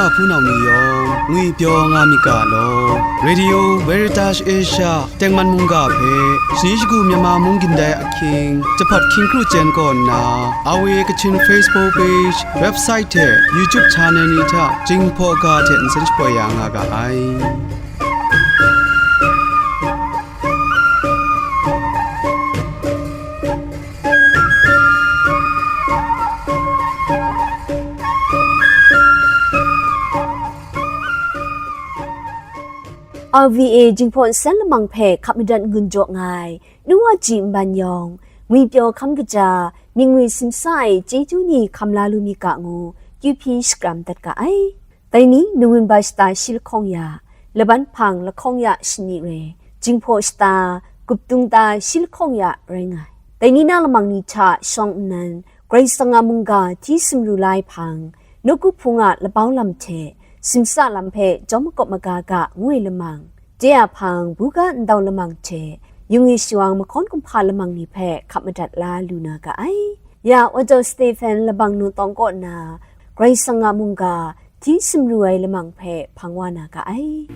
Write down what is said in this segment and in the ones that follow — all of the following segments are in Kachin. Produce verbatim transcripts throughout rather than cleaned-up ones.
Hpunau ni yawng ngwipyaw nga myit ga law. Radio Veritas Asia tengman mungga hpe shani shagu Myanmar mung gindai ahkying jahpat hkying kru chyen kaw nna, R V A Kachin Facebook page, website hte YouTube channel ni hta Jinghpaw ga hte nsen shapoi ya nga ga ai. R V A Jinghpaw nsen lamang hpe hkap madat n-gun jaw nga ai, nu wa ji nban yawng, ngwipyaw hkam kaja, myingwi simsa ai chyeju ni hkam la lu myit ga ngu, kyu hpyi shakram dat ga ai. Dai ni, November shata shi lahkawng ya, laban hpang lahkawng ya shani rai, Jinghpaw shata, guptung ta shi lahkawng ya rai nga ai. Dai ni na lamang ni hta shawng nnan, Karai Kasang a mungga hti sumru la ai hpang, nawku hpung a labau lam hte, simsa lam hpe jawm makawp maga ga ngu ai lamang, de a hpang buga ndau lamang hte, yung e shawang mahkawn kumhpa lamang ni hpe hkap madat la lu na ga ai. Ya, Wajaw Stephen labang nu tawng kaw na, Karai Kasang a mungga hti sumru ai lamang hpe hpang wa na ga ai.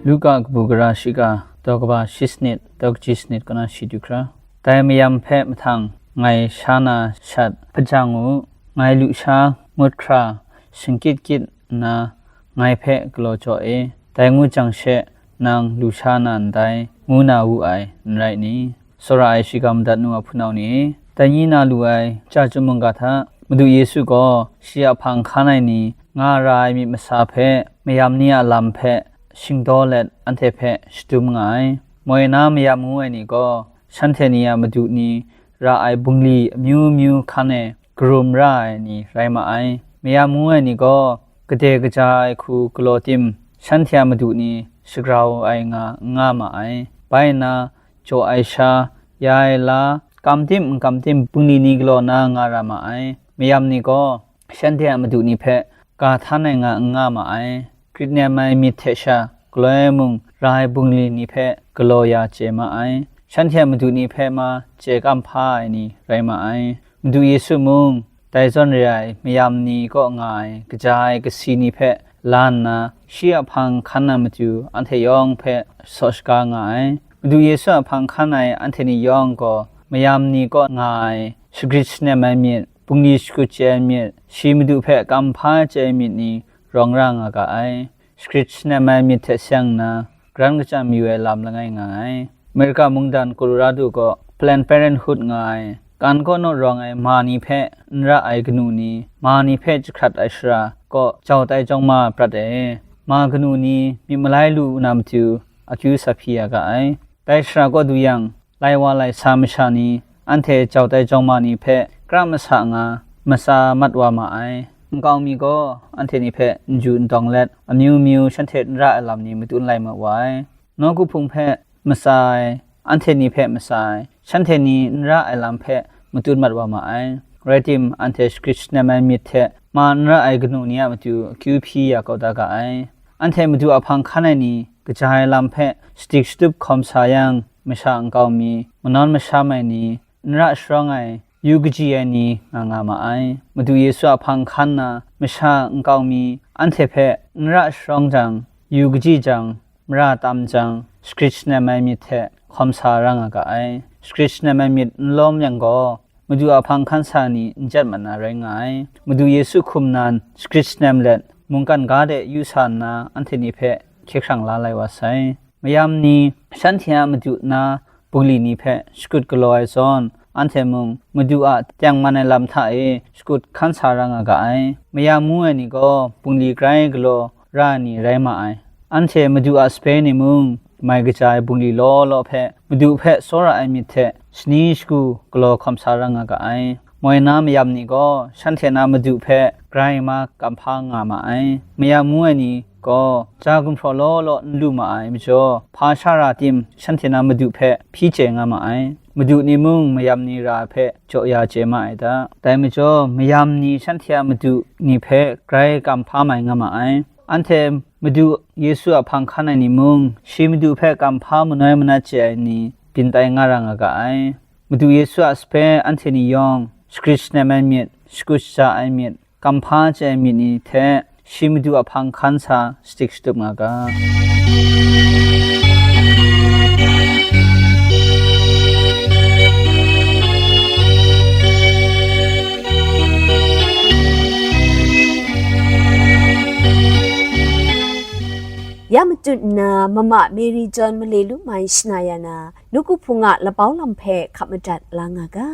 Luka kabu gara shiga, daw kaba shi sanit, daw kaji sanit kaw na shi du hkra. Dai mayam hpe mahtang ngai sha na shat hpajang u, ngai lusha ngut hkra shingkyit kyit nna, ngai hpe galaw jaw e, dai ngut jang she nang lusha na ndai, ngu na wu ai, n rai ni? Tsawra ai shiga madat nu a hpunau ni, dai ni na lu ai chya chyum mungga hta, Madu Yesu gaw shi a hpang hkan ai ni nga ra ai myit masa hpe, mayam ni a lam hpe shingdaw let anhte hpe shadum nga ai. Moi na mayam ngu ai ni gaw, shanhte ni a madu ni ra ai bungli amyu myu hkan e karum ra ai ni rai ma ai. Mayam ngu ai ni gaw, gade kaja ai hku galaw tim, shanhte a madu ni shagrau ai nga n nga ma ai. Bai nna, jaw ai sha, ya ai la, kam tim n kam tim bungli ni galaw na nga ra ma ai. Mayam ni gaw, shanhte a madu ni hpe ga htan ai nga n nga ma ai. Grit nem ai myit hte sha, galoi mung ra ai bungli ni hpe galaw ya chye ma ai. Shanhte a madu ni hpe ma chye kamhpa ai ni rai ma ai. Madu Yesu mung, dai zawn re ai mayam ni kaw nga ai kaja ai kasi ni hpe la nna, shi a hpang hkan na matu anhte yawng hpe saw shaga nga ai. Madu Yesu a hpang hkan ai anhte ni yawng gaw, mayam ni kaw nga ai shagrit shanem ai myit, bungli shakut chye ai myit, shi Madu hpe kamhpa chye ai myit ni rawng ra nga ga ai. Shagrit shanem ai myit hte seng nna, garan kachyam mayu ai lam langai nga ai. Amerika mungdan Colorado gaw Planned Parenthood nga ai, kan kaw naw rawng ai ma ni hpe n ra ai kanu ni, ma ni hpe jahkrat ai shara kaw jau tai jawng ma prat e, ma kanu ni myit malai lu na matu akyu sa hpyi ya ga ai. Dai shara kaw du yang, lai wa lai sa masha ni, anhte jau tai jawng ma ni hpe kra masa nga, matsa mat wa ma ai. Nkau mi gaw anhte ni hpe n ju n dawng let, amyu myu shanhte n ra ai lam ni matun lai mat wa ai. Nawku hpung hpe matsa ai, anhte ni hpe matsa ai, shanhte ni n ra ai lam hpe matun mat wa ma ai. Rai tim, anhte shagrit shanem ai myit hte ma n ra ai kanu ni a matu akyu hpyi ya kau da ga ai. Anhte Madu a hpang hkan ai ni, kaja ai lam hpe shadik shatup hkawm sa yang, masha nkau mi, manawn masham ai ni, n ra sharawng ai, yu kaji ai ni nga nga ma ai. Madu Yesu a hpang hkan na masha nkau mi, anhte hpe n ra sharawng jang, yu kaji jang, mara tam jang, shagrit shanem ai myit hte hkawm sa ra nga ga ai. Shagrit shanem ai myit n lawm yang gaw, Madu a hpang hkan sa ni n jat mat na rai nga ai. Madu Yesu hkum nan shagrit shanem let, mungkan ga de yu sa nna, anhte ni hpe hkye hkrang la lai wa sai. Mayam ni shanhte a madu na bungli ni hpe shakut galaw ai zawn, anhte mung Madu a tengman ai lam hta e shakut hkan sa ra nga ga ai. Mayam ngu ai ni gaw bungli grai galaw ra ai ni rai ma ai. Anhte Madu a sape ni mung, mai kaja ai bungli law law hpe, Madu hpe tsawra ai myit hte shani shagu galaw hkawm sa ra nga ga ai. Moi na mayam ni gaw, shanhte na Madu hpe grai ma kamhpa nga ma ai. Mayam ngu ai ni gaw, ja gumhpraw law law n lu ma ai majaw, hpa sha ra tim, shanhte na Madu hpe hpyi chye nga ma ai. Madu ni mung mayam ni ra ai hpe jaw ya chye ma ai ta. Dai majaw, mayam ni shanhte a madu ni hpe grai kamhpa mai nga ma ai. Anhte Madu Yesu a hpang hkan ai ni mung, shi Madu hpe kamhpa manoi manat chye ai ni byin tai nga ra nga ga ai. Madu Yesu a sape anhte ni yawng shagrit shanem ai myit, shakut shaja ai myit, kamhpa chye ai myit ni hte shi Madu a hpang hkan sa shachyip shatup nga ga. Ya matut nna, mama Mary John male lu mai shana ya na, nawku hpung a labau lam hpe hkap madat la nga ga.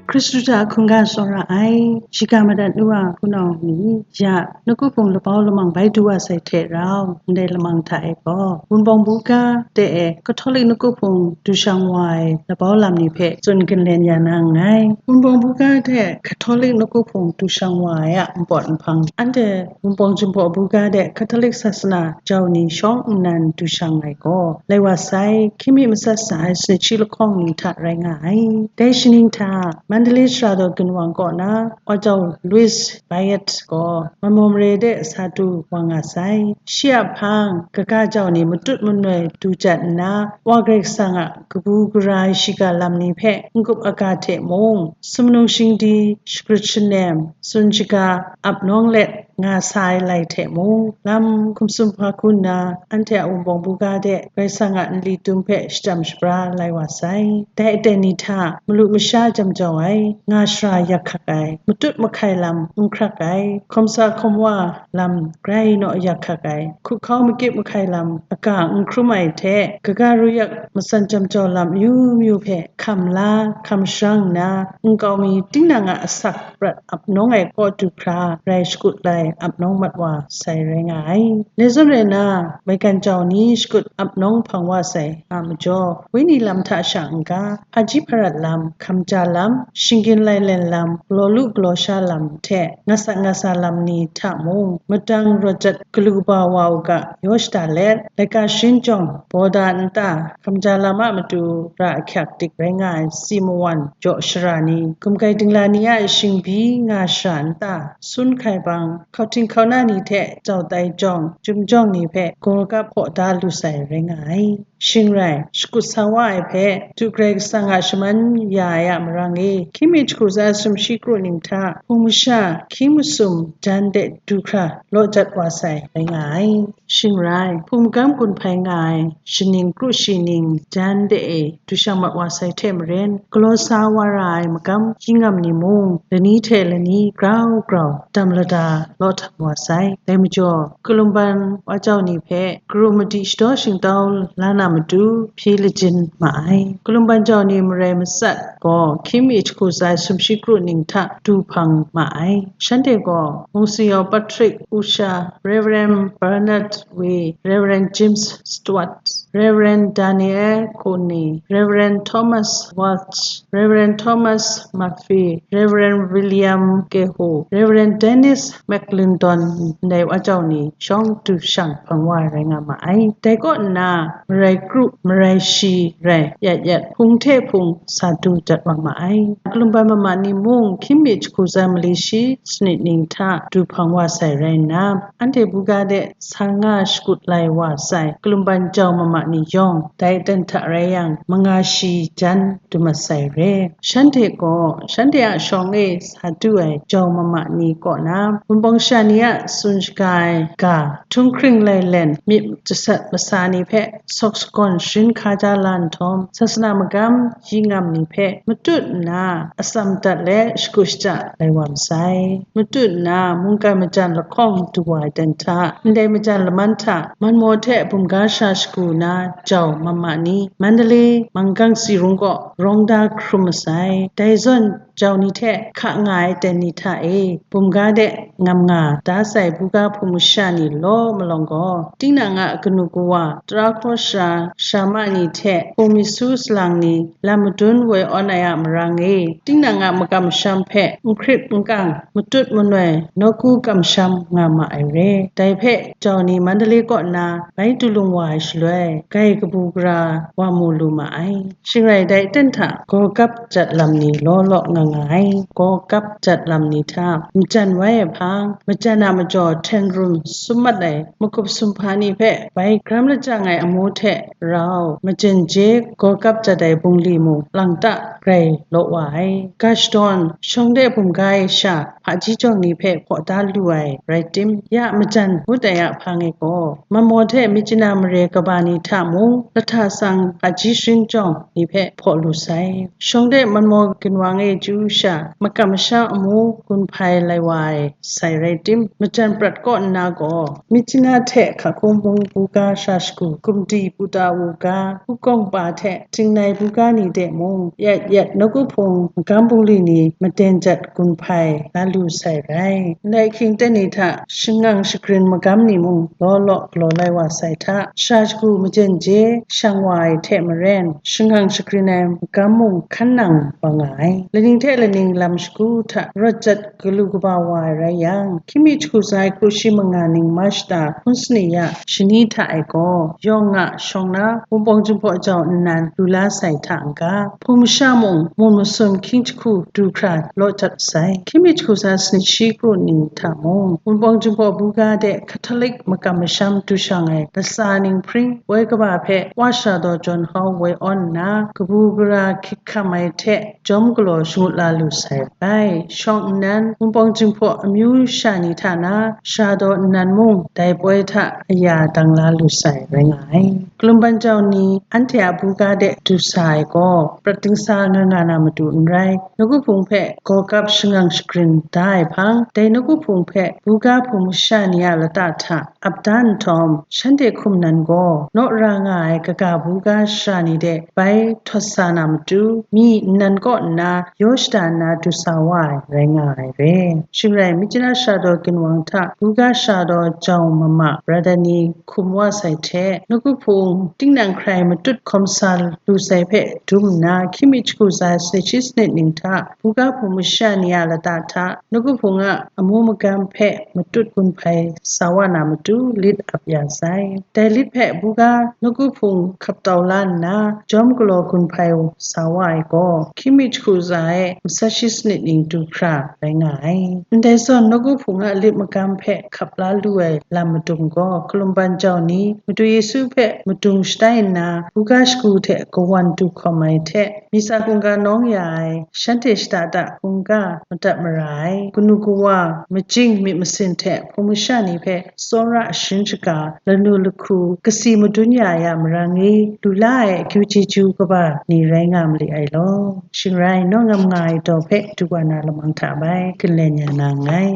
Hkristu hta hkungga tsawra ai, shiga madat nu a hpunau ni, ya, nawku hpung labau lamang bai du wa sai hte rau, ndai lamang hta e gaw, Wunpawng buga de e Catholic nawku hpung du shang wa ai labau lam ni hpe tsun ginlen ya na nngai. Wunpawng buga de Catholic nawku hpung du shang wa ai a npawt nhpang, anhte Wunpawng Jinghpaw buga de Catholic sasana jau ni shawng nnan du shang ai gaw, lai wa sai, hkying mi matsat sa ai sanit shi lahkawng ni hta rai nga ai. Dai shaning hta, Mandalay Sara daw ginwang kaw na, Wa Jau Louis Bayet gaw, Manmaw mare de sa du wa nga sai. Shi a hpang, kaga jau ni matut manoi du jat nna, Wa Karai Kasang a kabu gara ai shiga lam ni hpe n-gup aga hte mung, sumnung shingdi, shagrit shanem, tsun shaga, ap nawng let, nga sa ai lai hte mung, lam hkum sum hpa hku nna, anhte a Wunpawng buga de Karai Kasang a nli tum hpe shadam shabra lai wa sai. Dai aten ni hta malu masha jam jau ai, nga shara yak hkak ai, matut mahkai lam n hkrak ai, hkawm sa hkawm wa lam grai naw yak hkak ai, hkuhkau makip mahkai lam aga n hkrum ai hte, kaga ruyak matsan jam jau lam amyu myu hpe hkam la, hkam sharang nna, nkau mi tinang a asak prat ap nawng ai kaw du hkra rai shakut lai ap nawng mat wa sai rai nga ai. Dai zawn rai nna, maigan jau ni shakut ap nawng hpang wa sai a majaw, wenyi lam hta sha n-ga, hpaji hparat lam, hkamja lam, shinggyim lailen lam, galaw lu galaw sha lam hte, nga sat nga sa lam ni hta mung, madang rawt jat galu ba wa u ga, yaw shada let, laika sharin jawng, bawda nta, hkamja lam a matu ra ahkyak dik rai nga ai si mawan jaw shara ni, gumkai dingla ni a shingbi nga shara nta, sun hkai bang, hkauhting hkauna ni hte jau tai jawng, chyum jawng ni hpe gaw gap hpaw da lu sai rai nga ai. Shing rai, shakut sa wa ai hpe, du Karai Kasang a shaman ya ai a marang e, hkying mi jahku tsawra sumshi kru ning hta, hpung masha, hkying masum, jan de du hkra law jat wa sai rai nga ai. Shing rai, hpung magam gun hpai nga ai, shaning kru shi ning, jan de e, du shang mat wa sai hte maren, galaw sa wa ra ai magam, yingam ni mung, lani hte lani grau grau, dam lada law htam wa sai. Dai majaw, kalumban wa jau ni hpe, karum madi shadaw shingtau la na matu, hpyi lajin ma ai. Kalumban jau ni marai matsat gaw, hkying mi jahku tsawra sumshi kru ning hta du hpang ma ai. Shanhte gaw, Monsignor Patrick Usha, Reverend Bernard Wee, Reverend James Stewart, Reverend Daniel Cooney, Reverend Thomas Walsh, Reverend Thomas Murphy, Reverend William Kehoe, Reverend Dennis McClendon, ndai wa jau ni shawng du shang hpang wa rai nga ma ai. Dai kaw nna, marai kru, marai shi rai, yat yat, hpung hte hpung sa du dat wa ma ai. Kalumban mama ni mung, hkying mi jahku tsawra mali shi sanit ning hta du hpang wa sai rai nna, anhte buga de sa nga shakut lai wa sai, kalumban jau mama ni yawng, dai aten hta rai yang, manga shi jan du mat sai re. Shanhte gaw, shanhte a shawng e sa du ai jau mama ni kaw na, Wunpawng sha ni a tsun shaga ai ga, htunghkring lailen, myit jasat masa ni hpe sawk sagawn sharin hkaja la nhtawm, sasana magam yingam ni hpe matut nna atsam dat let shakut shaja lai wa masai. Matut nna mungkan majan lahkawng du wa ai dan hta, ndai majan laman hta, Manmaw hte bumga sha shagu na jau mama ni, Mandalay, Manggang Sirung kaw rawng da hkrum masai. Dai zawn jau ni hte hka nga ai ten ni hta e, bumga de ngam nga da sai buga hpung masha ni law malawng gaw, tinang a kanu kawa, tara hkaw sara, sha ma ni hte hpung mi su salang ni, lam madun woi awn ai a marang e, tinang a makam masham hpe n hkrit n kang, matut manoi, nawku kamsham nga ma ai re. Dai hpe jau ni Mandalay kaw na bai du lung wa ai shaloi, gai kabu gara wa mu lu ma ai. Shing rai dai aten hta gaw gap jat lam ni law law nga nga ai. Gaw kap jat lam ni hta majan wai ai hpang, majan a majaw hten rum sum mat ai magup sumhpa ni hpe bai gram lajang ai amu hte rau, majen je gaw kap jat ai bungli mung lang ta grai law wa ai. Ga shadawn, shawng de bum ga ai sha, hpaji jawng ni hpe hpaw da lu ai rai tim, ya majan ngut ai a hpang e gaw, Manmaw hte Myitkyina mare kaba ni hta mung, lahta tsang hpaji sharin jawng ni hpe hpaw lu sai. Shawng de Manmaw ginwang e chyu sha, makam masham amu gun hpai lai wa ai sai rai tim, majan prat kaw nna gaw, Myitkyina hte hka hkung mung buga sha shagu, gumdi puta wuga, hpukawng pa hte, Tingnai buga ni de mung, yat yat nawku hpung magam bungli ni maden jat gun hpai la lu sai rai. Ndai hkying ten ni hta shangang shagrin magam ni mung law law galaw lai wa sai hta, sha shagu majen je shang wa ai hte maren, shangang shagrin ai magam mung hkan nang wa nga ai. Laning hte laning lam shagu hta rawt jat galu kaba wa ai rai yang, hkying mi jahku tsa ai hkru shi manga ning March ta hkun sani ya shani hta e gaw, yawng nga shawng na, Wunpawng Jinghpaw jau nnan lu la sai hta n-ga, hpung masha mung, mun masum hkying jahku du hkra law jat sai. Hkying mi jahku tsa sanit shi kru ning hta mung, Wunpawng Jinghpaw buga de Catholic makam masham du shang ai latsa ning hpring, woi kaba hpe wa sha daw jawn hkau woi awn nna, kabu gara hkyik hkam ai hte, jawm galaw shangut la lu sai rai. Shawng nnan, Wunpawng Jinghpaw amyu sha ni hta na, sha daw nnan mung, dai poi hta aya dang la lu sai rai nga ai. Kalumban jau ni, anhte a buga de du sa ai gaw, prat dingsa nga nga na matu n rai, nawku hpung hpe gaw kap shangang shagrin da ai hpang, dai nawku hpung hpe buga hpung masha ni a lata hta, ap da nhtawm, shanhte hkum nan gaw, naw ra nga ai kaga buga sha ni de bai htawt sa na matu, mi nnan kaw nna yaw shada nna du sa wa ai, rai nga ai re. Shing rai, Myitkyina sha daw ginwang hta buga sha daw jau mama brada ni hkum wa sai hte, nawku hpung tingnang hkrai matut hkawm sa lu sai hpe dum nna, hkying mi jahku tsa sanit shi sanit ning hta buga hpung masha ni a lata hta, nawku hpung a amu magam hpe matut gun hpai sa wa na matu lit ap ya sai. Dai lit hpe buga nawku hpung hkap tau la nna, jawm galaw gun hpai sa wa ai gaw, hkying mi jahku tsa e matsat shi sanit ning du hkra rai nga ai. Ndai zawn, nawku hpung a lit magam hpe hkap la lu ai lam madung gaw, kalumban jau ni Madu Yesu hpe madung shatai nna, buga shagu hte kawan du hkawm ai hte, Misa hkungga nawng ya ai, shanhte shada da hkungga madat mara ai, kanu kawa, majing myit masin hte hpung masha ni hpe tsawra sharin shaga, lanu lahku, kasi madun ya ai a marang e, lu la ai akyu chyeju kaba ni rai nga mali ai law. Shing rai, naw ngam nga ai daw hpe du wa na lamang hta bai, ginlen ya na nngai.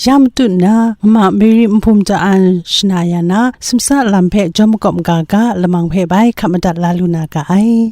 Ya matut nna, Mama Mary Nhpum Cha An shana ya na, simsa lam hpe jawm makawp ga ga, lamang hpe bai hkap madat la lu na ga ai.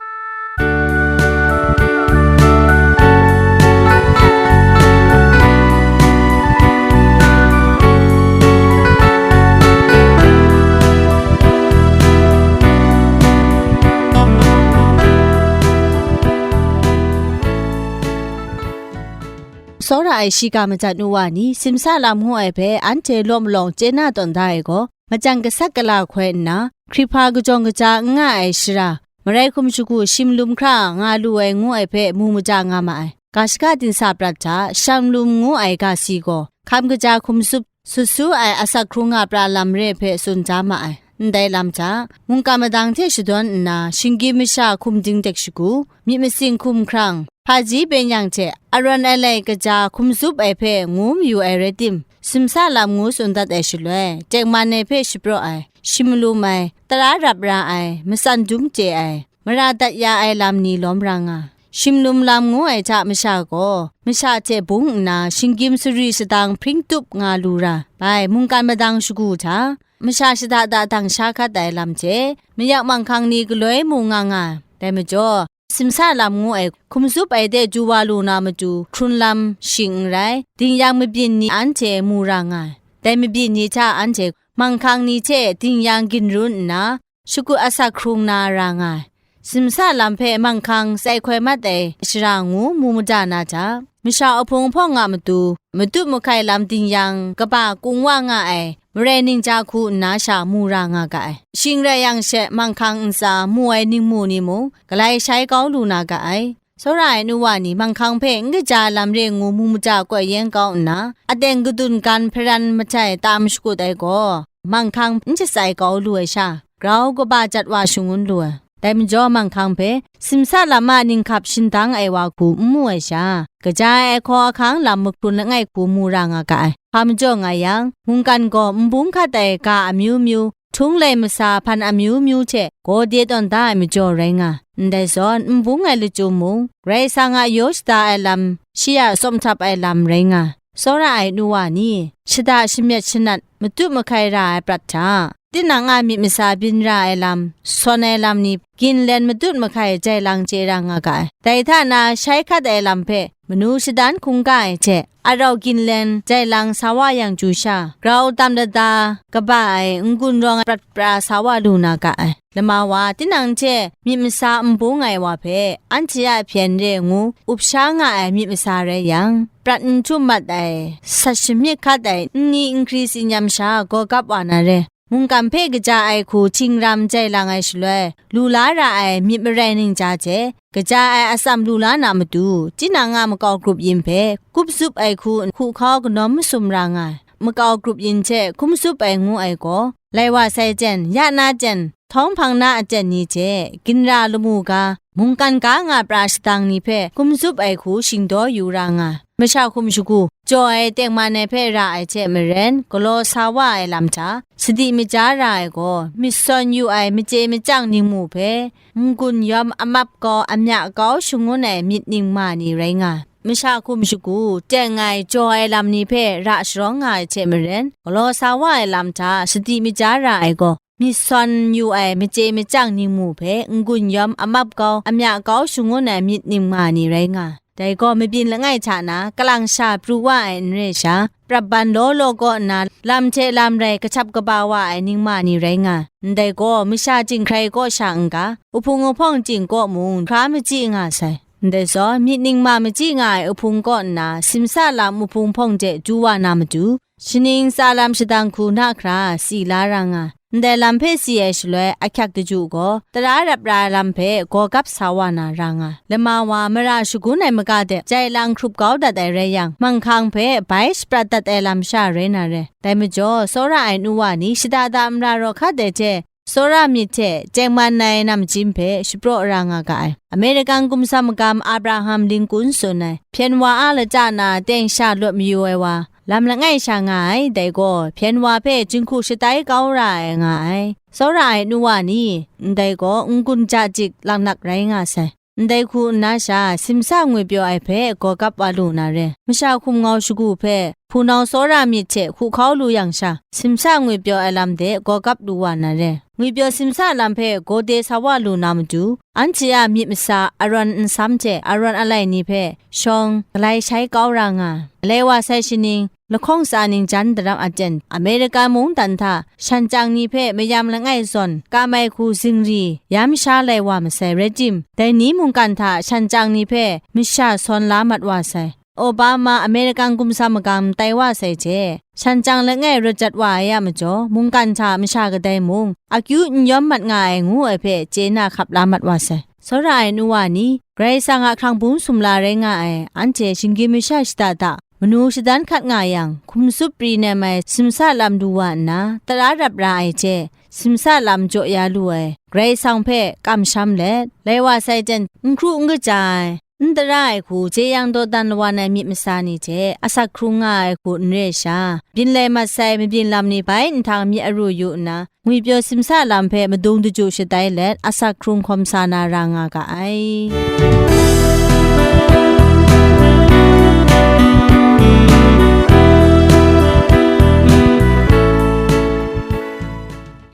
Tsawra ai shiga majan nu wa ni, simsa lam ngu ai hpe anhte law malawng chye na tawn da ai gaw, majan gasat gala hkoi nna, hkrihpa kajawng kaja n nga ai shara, marai hkum shagu shimlum hkra nga lu ai ngu ai hpe mu maja nga ma ai. Ga shaga dinsa prat hta, shimlum ngu ai ga si gaw, hkam kaja hkum tsup, sut su ai asak hkrung a pra lam re hpe tsun da ma ai. Ndai lam hta, mungkan madang hte shadawn nna, shinggyim masha hkum dingdek shagu, myit masin hkum hkrang, hpaji benyang hte arawn alai kaja hkum tsup ai hpe ngu mayu ai rai tim, simsa lam ngu tsun dat ai shaloi, tengman ai hpe shapraw ai, shimlum ai, tara rap ra ai, matsan dum chye ai, mara dat ya ai lam ni lawm ra nga. Shimlum lam ngu ai hta masha gaw, masha hte bung nna shinggyim sari shadang hpring tup nga lu ra, bai mungkan madang shagu hta, masha shada da dang sha hkat ai lam hte, mayak manghkang ni galoi mu nga nga. Dai majaw, simsa lam ngu ai, hkum tsup ai de du wa lu na matu, hkrun lam shing n rai, ding yang mabyin ni anhte mu ra nga ai. Dai mabyin ni hta anhte manghkang ni hte ding yang ginrun nna, shakut asak hkrung na ra nga ai. Simsa lam hpe manghkang tsai hkoi mat ai shara ngu mu mada na hta, masha ahpung ahpawng a matu, matut mahkai lam ding yang kaba kung wa nga ai, marai ningja hku nna sha mu ra nga ga ai. Shing rai yang she, manghkang ntsa mu ai ningmu ni mung galai shai kau lu na ga ai. Tsawra ai nu wa ni manghkang hpe n kaja ai lam re ngu mu maja koi yen kau nna, aten kadun gan hparan majai tam shakut ai gaw, manghkang n shatsai kau lu ai sha, grau kaba jat wa shangun lu ai. Dai majaw manghkang hpe simsa lam a ninghkap shindang ai wa hku n mu ai sha, kaja ai ahkaw ahkang lam mahkrun langai hku mu ra nga ga ai. Hpa majaw nga yang, mungkan gaw nbung hkat ai ga amyu myu, htung lai masa hpan amyu myu hte gawde tawn da ai majaw rai nga, ndai zawn nbung ai lachyum mung, Karai Kasang a yaw shada ai lam, shi a tsawm htap ai lam rai nga. Tsawra ai nu wa ni, shada shamyet shanat, matut mahkai ra ai prat hta, tinang a myit masa byin ra ai lam, sawn ai lam ni, ginlen matut mahkai jai lang chye ra nga ga ai. Dai hta na, shai hkat ai lam hpe manu shadan hkungga ai hte, arau ginlen jai lang sa wa yang chyu sha, grau tam lada kaba ai n-gun rawng ai prat pra sa wa lu na ga ai. Lama wa, tinang hte myit masa n bung ai wa hpe, anhte a hpyen re ngu up sha nga ai myit masa rai yang, prat n htum mat ai, sat shamyit hkat ai nni nkri tsinyam sha gaw gap wa na re. Mungkan hpe kaja ai hku htingram jai lang ai shaloi, lu la ra ai myit marai ningja hte, kaja ai atsam lu la na matu, tinang a makau grup yin hpe, kup zup ai hku hku hkau kanawm masum ra nga ai. Makau grup yin hte hkum zup ai ngu ai gaw, lai wa sai jen, ya na jen, htawng hpang na aten ni hte, ginra lamu ga, mungkan ga nga pra shadang ni hpe hkum zup ai hku shingdaw yu ra nga ai. Masha hkum shagu, jaw ai tengman ai hpe ra ai hte maren, galaw sa wa ai lam hta, sadi maja ra ai gaw, myit sawn yu ai machye machyang ningmu hpe, n-gun yawm amap kau, amya kau shangun ai myit ningma ni rai nga ai. Masha hkum shagu, teng ai, jaw ai lam ni hpe ra sharawng nga ai hte maren, galaw sa wa ai lam hta sadi maja ra ai gaw, myit sawn yu ai machye machyang ningmu hpe n-gun yawm amap kau, amya kau shangun ai myit ningma ni rai nga ai. Dai gaw mabyin langai hta na, kalang sha pru wa ai n re sha, prap ban law law kaw nna, lam hte lam rai kahtab kaba wa ai ningma ni rai nga ai. Ndai gaw, masha chyinghkrai kaw sha n-ga, uhpung uhpawng ting kaw mung hkra machyi nga sai. Ndai zawn, myit ningma machyi nga ai uhpung kaw nna, simsa lam uhpung hpawng de du wa na matu, shaning tsa lam shadang hku na hkra si la ra nga ai. Ndai lam hpe si ai shaloi, ahkyak daju gaw, tara rap ra ai lam hpe gaw gap sa wa na ra nga ai. Lama wa, mara shagun ai maga de jai lang hkrup kau dat ai rai yang, manghkang hpe bai shaprat dat ai lam sha rai na re. Dai majaw, tsawra ai nu wa ni shada da nra raw hkat ai hte, tsawra myit hte tengman ai namjin hpe shapraw ra nga ga ai. American gumsam magam Abraham Lincoln tsun ai, hpyen wa a lata na teng sha lawt mayu ai wa, lam langai sha nga ai, dai gaw, hpyen wa hpe jinghku shatai kau ra ai nga ai. Tsawra ai nu wa ni, ndai gaw n-gun ja jik laknak rai nga sai. Ndai hku nna sha, simsa ngwi pyaw ai hpe gaw gap wa lu na re. Masha hkum ngau shagu hpe, hpunau tsawra myit hte hku hkau lu yang sha, simsa ngwi pyaw ai lam de gaw gap lu wa na re. Ngwi pyaw simsa lam hpe gaw de sa wa lu na matu, anhte a myit masa arawn nsam hte arawn alai ni hpe shawng galai shai kau ra nga ai. Galai wa sai shaning, lahkawng tsa ningjan daram aten, Amerika mungdan hta shan chyang ni hpe mayam langai zawn kam ai hku zingri yam sha lai wa masai rai tim, dai ni mungkan hta shan chyang ni hpe masha sawn la mat wa sai. Obama American gumsam magam tai wa sai hte, shan chyang langai rawt jat wa ai a majaw, mungkan hta masha kadai mung akyu n yawm mat nga ai ngu ai hpe chye na hkap la mat wa sai. Tsawra ai nu wa ni, Karai Kasang a hkrang bung sumla rai nga ai, anhte shinggyim masha shada hta manu shadan hkat nga yang, hkum tsup pri nem ai simsa lam du wa nna, tara rap ra ai hte, simsa lam jaw ya lu ai, Karai Kasang hpe kamsham let, lai wa sai jen, n hkru n kaja ai, n tara ai hku jeyang dawdan lawan ai myit masa ni hte asak hkrung nga ai hku n re sha, byin lai mat sai mabyin lam ni bai nhtang myit aru yu nna, ngwipyaw simsa lam hpe madung daju shatai let, asak hkrung hkawm sa na ra nga ga ai.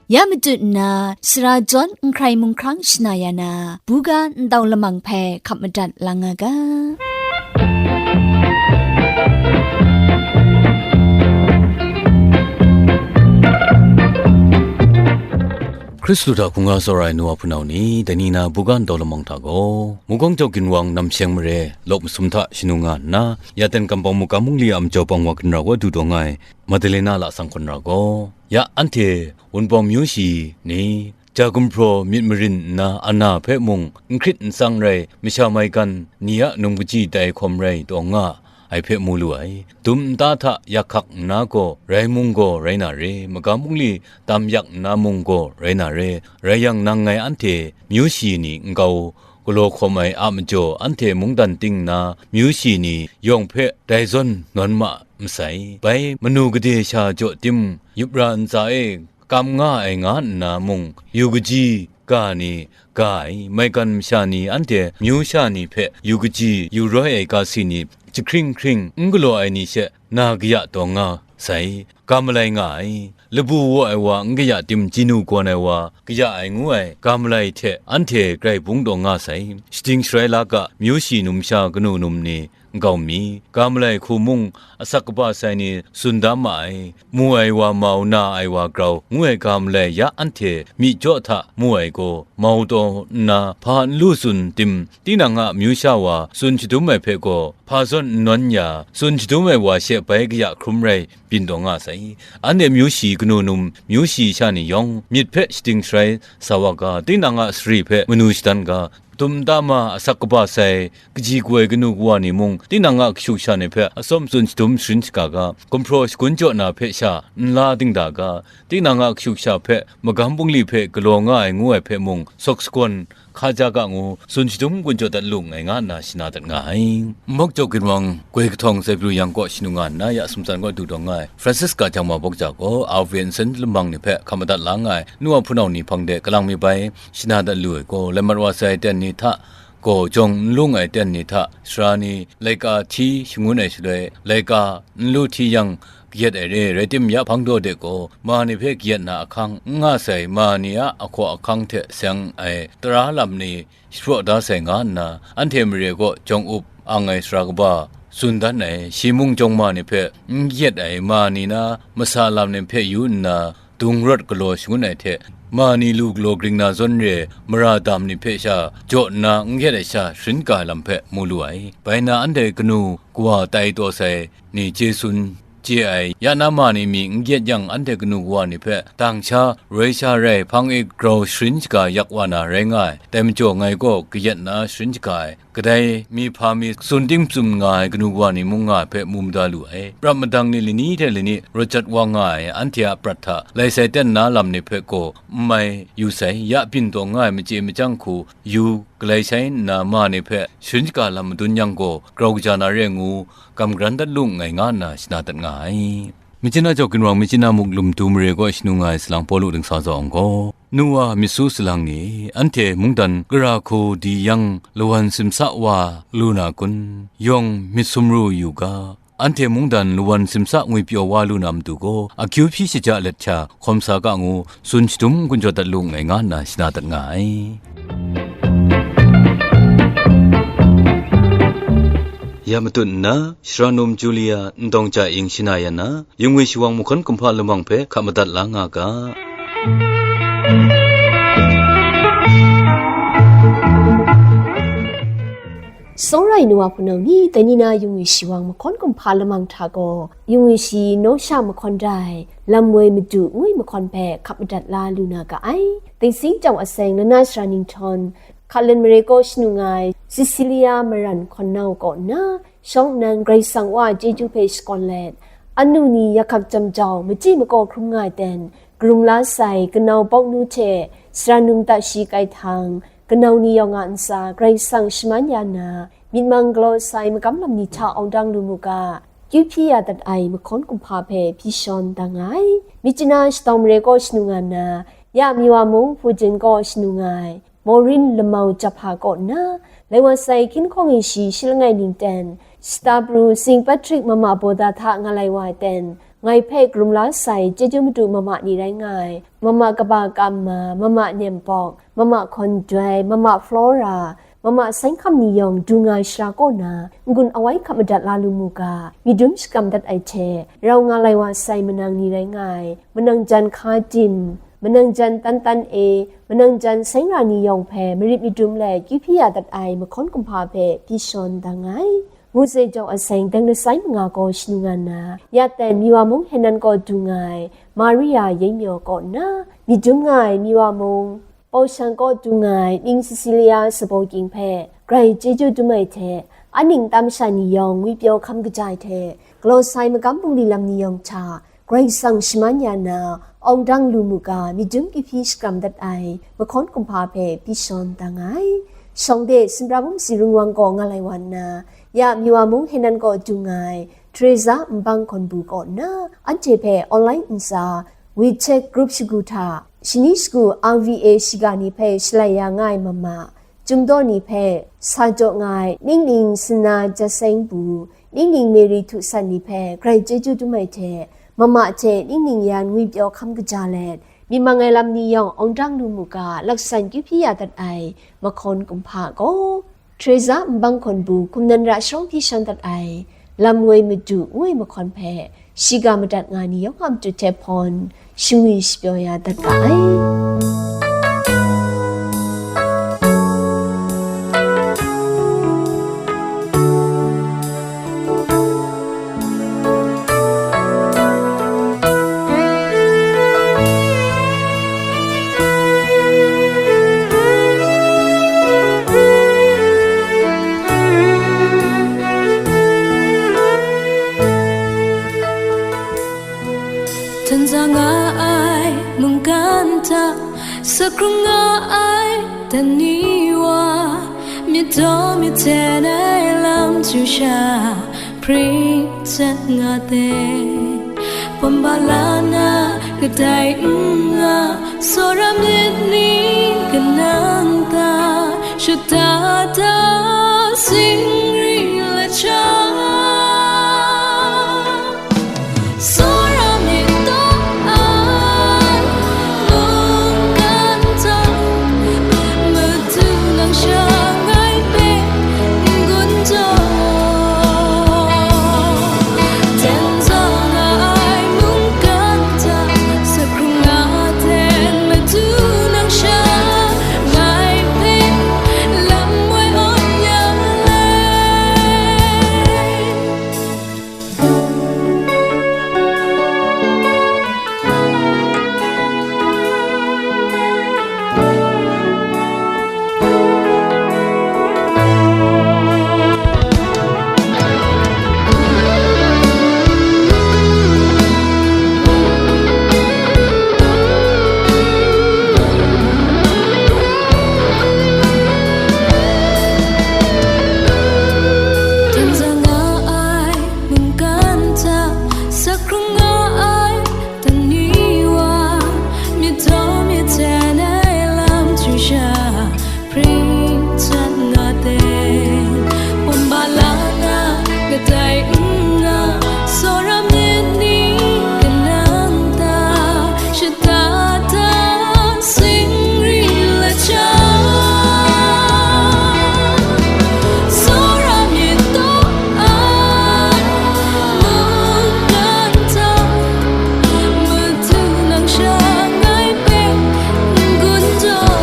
Ya matut nna, sara jawn n hkrai mung hkrang shana ya na, buga ntau lamang hpe hkap madat lang nga ga. Hkristu hta hkungga tsawra ai nu wa hpunau ni, dai ni na buga ntaw lamang hta gaw, Mungkawng Jau Ginwang Namsheng Mare, Lawk Masum hta shanu nga nna, ya ten kampawng magam mungli a majaw pang wa ginra wa du taw nga ai, Madalena lasang hkawn ra gaw, ya anhte Wunpawng myu shi ni, ja gumhpraw myit marin nna ana hpe mung n hkrit n tsang rai, masha maigan ni a num kaji tai hkawm rai taw nga ai hpe mu lu ai. Dum nta hta yak hkak nna gaw rai mung gaw rai na re, magam mungli tam yak nna mung gaw rai na re, rai yang nang ngai anhte myu shi ni nkau galaw hkawm ai a majaw, anhte mungdan ting nna myu shi ni yawng hpe dai zawn nawn ma masai. Bai manu gade sha jaw tim, yup ra ntsa e kam nga ai nga nna mung, yu kaji ga ni ga ai, maigan masha ni anhte myu sha ni hpe yu kaji yu roi ai ga si ni, jahkring hkring n galaw ai ni she na kaya taw nga sai, ga malai nga ai. Labu waw ai wa n kaya tim, jinu gawn ai wa kaya ai ngu ai ga malai hte anhte grai bung taw nga sai. Shading sharai la ga, myu shi numsha kanu num ni nkau mi, ga malai hku mung, asak kaba sai ni tsun da ma ai, mu ai wa mau, na ai wa grau, ngu ai ga malai ya anhte myi jaw hta mu ai gaw, mau taw nna hpa n lu tsun tim, tinang a myu sha wa tsun shadum ai hpe gaw, hpa zawn n nawn ya, tsun shadum ai wa she bai kaya hkrum rai byin taw nga sai. Anhte myu shi kanu num, myu shi sha ni yawng, myit hpe shading sharai sa wa ga, tinang a sari hpe manu shadan ga, dum nta ma, asak kaba sai, kaji kaw ai kanu kawa ni mung, tinang a kashu kasha ni hpe atsawm tsun shadum sharin shaga ga, gumhpraw shagun jaw na hpe sha n la dingda ga, tinang a kashu kasha hpe magam bungli hpe galaw nga ai ngu ai hpe mung, sawk sagawn hka ja ga ngu, tsun shadum gun jaw dat lu nngai nga nna shana dat nga ai. Mungkawng Jau Ginwang goi kahtawng Zaibru yang kaw shanu nga nna ya sumtsan kaw du taw nga ai Francisca Jangma Bawk Ja gaw, a Vincent lamang ni hpe hkap madat la nga ai nu wa hpunau ni hpang de kalang mi bai shana dat lu ai gaw, lai mat wa sai ten ni hta gaw, jawng n lung ai ten ni hta sara ni laika hti shangun ai shaloi, laika n lu hti yang, kayat ai re, rai tim ya hpang daw de gaw, ma ni hpe kayat na ahkang n nga sai, ma ni a ahkaw ahkang hte seng ai tara lam ni shapraw da sai nga nna, anhte mare kaw jawng up ang ai sara kaba tsun dan ai, shi mung jawng ma ni hpe n kayat ai, ma ni na masa lam ni hpe yu nna, dung rawt galaw shangun ai hte, ma ni lu galaw gring na zawn re, mara dam ni hpe sha jaw nna n kayat ai sha sharin ga ai lam hpe mu lu ai. Bai na anhte kanu kawa tai taw sai ni chye tsun chye ai, ya na ma ni myi n kayat yang, anhte kanu kawa ni hpe dang sha, roi sha rai, hpang ik grau sharin shaga yak wa na rai nga ai. Dai majaw ngai gaw kayat na sharin shaga ai, kadai mi hpa mi tsun ting tsun nga ai kanu kawa ni mung nga ai hpe mu mada lu ai. Prat madang ni lani hte lani rawt jat wa nga ai, anhte a prat hta lai sai ten na lam ni hpe gaw n mai yu sai, ya byin taw nga ai machye machyang hku yu galai shai nna, ma ni hpe sharin shaga lam madun yang gaw, grau kaja na re ngu, kam garan dat lu nngai nga nna shana dat nga ai. Myitkyina Jau Ginwang, Myitkyina Muk Lumtu mare kaw shanu nga ai salang Pawlu dingsa zaw ang gaw, nu wa myit su salang ni, anhte mungdan gara hku di yang lawan simsa wa lu na kun? Yawng myit sumru yu ga, anhte mungdan lawan simsa ngwipyaw wa lu na matu gaw, akyu hpyi shaja let hkya hkawm sa ga ngu, tsun shadum gun jaw dat lu nngai nga nna shana dat nga ai. Ya matut nna, Shara num Julia Ndawng Ja Ing shana yan na, yungwi shawang mahkawn kumhpa lamang hpe hkap madat la nga ga. Sawrai nu wa hpunau ni, dai ni na yungwi shawang mahkawn kumhpa lamang hta gaw, yungwi shi naw sha mahkawn rai, lam woi madu ngwi mahkawn hpe hkap madat la lu na ga ai. Dingsing Jau Aseng, Lana Sara Ninghtawng, Hkalan mare kaw shanu nga ai Cecilia Maran hkawn nau kaw nna, shawng nnan Karai Kasang Wa a chyeju hpe shakawn let, anu ni yakhak jam jau, machyi makaw hkrum nga ai ten, karum la sai, kanau bawk nu hte, sara num ta shi kai htang, kanau ni yawng a ntsa, Karai Kasang shaman ya na, myit mang galaw sai magam lam ni hta awng dang lu mu ga, kyu hpyi ya dat ai mahkawn kumhpa hpe hpyi shawn da nga ai. Myitkyina shatawng mare kaw shanu nga nna, ya Miwa mung Hpujin kaw shanu nga ai, Maureen Lamau Jahpa kaw nna, lai wa sai hkying hkawng e shi shi langai ning ten, shata pru Saint Patrick mama bawda hta nga lai wa ai ten, ngai hpe karum la sai chyeju madu mama ni rai nga ai, mama kaba kam ma, mama nem pawk, mama hkawn doi, mama Flora, mama seng hkam ni yawng du nga ai shara kaw na, n-gun awai hkap madat la lu mu ga, myit dum shakam dat ai hte, rau nga lai wa sai manang ni rai nga ai, manang jan hka tim, manang jan tan tan e, manang jan seng ra ni yawng hpe marit madum let kyu hpyi ya dat ai mahkawn kumhpa hpe pyi shawn dang ai. Ngu ze jaw aseng deng lasai manga gaw shanu nga nna, ya ten Miwa mung Henan kaw du nga ai Maria Yengmyaw kaw nna, myit dum nga ai Miwa mung Pawshang kaw du nga ai Ning Cecilia Sabaw Gying hpe grai chyeju dum ai hte, a ning tam sha ni yawng ngwipyaw hkam kaja ai hte, galaw sai magam bungli lam ni yawng hta, Karai Kasang shaman ya na, awng dang lu mu ga, myit dum kyu hpyi shakram dat ai mahkawn kumhpa hpe pyi shawn dang ai. Shawng de, Sumra bum si rung wang kaw nga lai wa nna, ya Miwa mung Henan kaw du nga ai Teresa Nbang Hkawn Bu kaw nna, anhte hpe online ntsa WeChat group shagu hta, shani shagu R V A shiga ni hpe shalai ya nga ai mama, Chyum daw ni hpe sa jaw nga ai ningning Sena Jaseng Bu, ningning Mary Htu San ni hpe grai chyeju dum ai hte, mama hte ningning yan ngwipyaw hkam kaja let, myi mang ai lam ni yawng awng dang lu mu ga, laksan kyu hpyi ya dat ai mahkawn kumhpa gaw, Teresa Nbang Hkawn Bu, hkum nan ra sharawng hpyi shawn dat ai, Lam Woi Madu ngu ai mahkawn hpe, shiga madat nga ni yawng a matu hte hpawn shangwi shapyaw ya dat ga ai. Hten za nga ai mungkan hta, sakrung nga ai dan ni wa, myit daw myit hten ai lam htu sha, pring chyaat nga de. Bawm ba la na kadai n nga, tsawra myit ni kanang ta, shata ta singri lasha. Tsawra myit daw ai mungkan hta, Madu nang sha ngai hpe n-gun jaw. Hten za nga ai mungkan hta, sakrung nga hten Madu nang sha ngai hpe lam woi awn ya le. Hten za nga ai mungkan hta, sakrung nga ai dan ni wa, myit daw myit hten ai lam htu sha, pring chyaat nga de. Bawm ba la na kadai n nga, tsawra myit ni kanang ta, shata ta singri lasha. Tsawra myit daw ai mungkan hta, Madu nang sha ngai hpe n-gun jaw.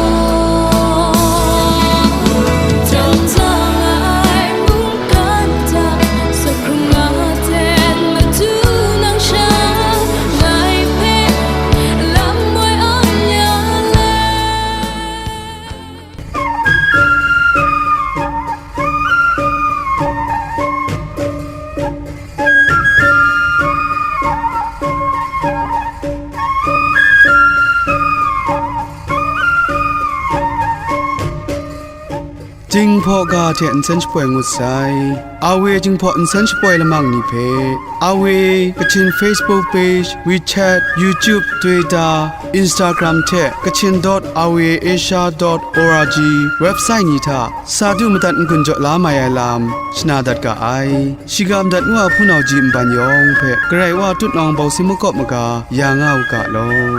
Hten za nga ai mungkan hta, sakrung nga hten Madu nang sha ngai hpe lam woi awn ya le. Jinghpaw ga hte nsen shapoi ngut sai. Awe Jinghpaw nsen shapoi lamang ni hpe, Awe Kachin Facebook page, WeChat, YouTube, Twitter, Instagram hte Kachin dot awe asia dot org website ni hta sa du madat n-gun jaw la mai ai lam shana dat ga ai. Shiga madat ngu a hpunau ji nban yawng hpe Karai Wa tutnawng bawsing makawp maga ya nga u ga law.